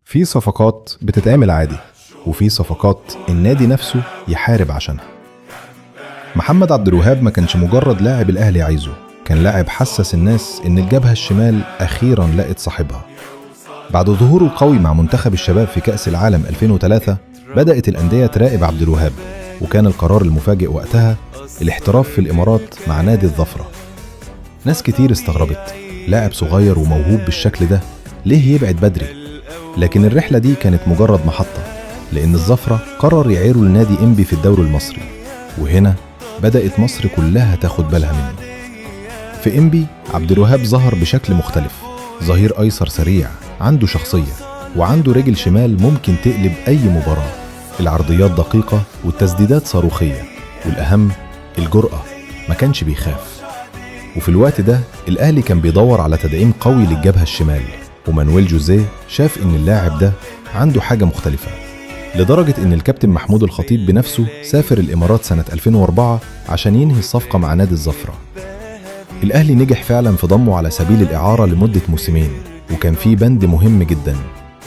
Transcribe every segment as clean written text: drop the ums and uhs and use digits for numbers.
في صفقات بتتعمل عادي، وفي صفقات النادي نفسه يحارب عشانها. محمد عبدالوهاب ما كانش مجرد لاعب الأهلي عايزه، كان لاعب حسس الناس إن الجبهة الشمال أخيرا لقت صاحبها. بعد ظهوره القوي مع منتخب الشباب في كأس العالم 2003 بدأت الأندية تراقب عبدالوهاب، وكان القرار المفاجئ وقتها الاحتراف في الإمارات مع نادي الظفرة. ناس كتير استغربت، لاعب صغير وموهوب بالشكل ده ليه يبعد بدري؟ لكن الرحلة دي كانت مجرد محطة، لأن الظفرة قرر يعيره لنادي إنبي في الدوري المصري، وهنا بدأت مصر كلها تاخد بالها منه. في إنبي عبد الوهاب ظهر بشكل مختلف، ظهير أيسر سريع، عنده شخصية، وعنده رجل شمال ممكن تقلب أي مباراة. العرضيات دقيقة والتسديدات صاروخية، والأهم الجرأة، ما كانش بيخاف. وفي الوقت ده الأهلي كان بيدور على تدعيم قوي للجبهة الشمال، ومانويل جوزيه شاف إن اللاعب ده عنده حاجة مختلفة، لدرجة إن الكابتن محمود الخطيب بنفسه سافر الإمارات سنة 2004 عشان ينهي الصفقة مع نادي الظفرة. الأهلي نجح فعلا في ضمه على سبيل الإعارة لمدة موسمين، وكان في بند مهم جدا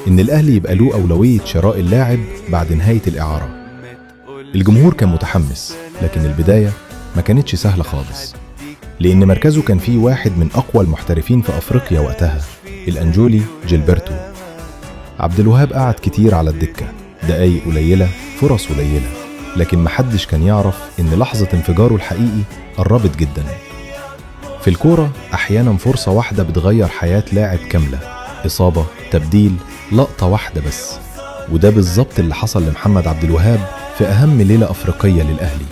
إن الأهلي يبقى له أولوية شراء اللاعب بعد نهاية الإعارة. الجمهور كان متحمس، لكن البداية ما كانتش سهلة خالص، لأن مركزه كان فيه واحد من أقوى المحترفين في أفريقيا وقتها، الأنجولي جيلبرتو. عبد الوهاب قعد كتير على الدكة، دقايق قليلة، فرص قليلة، لكن محدش كان يعرف إن لحظة انفجاره الحقيقي قربت جدا. في الكورة أحيانا فرصة واحدة بتغير حياة لاعب كاملة، إصابة، تبديل، لقطة واحدة بس. وده بالظبط اللي حصل لمحمد عبد الوهاب في أهم ليلة أفريقية للأهلي.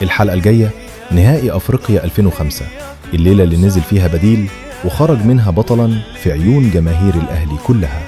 الحلقة الجاية نهائي أفريقيا 2005، الليلة اللي نزل فيها بديل وخرج منها بطلا في عيون جماهير الأهلي كلها.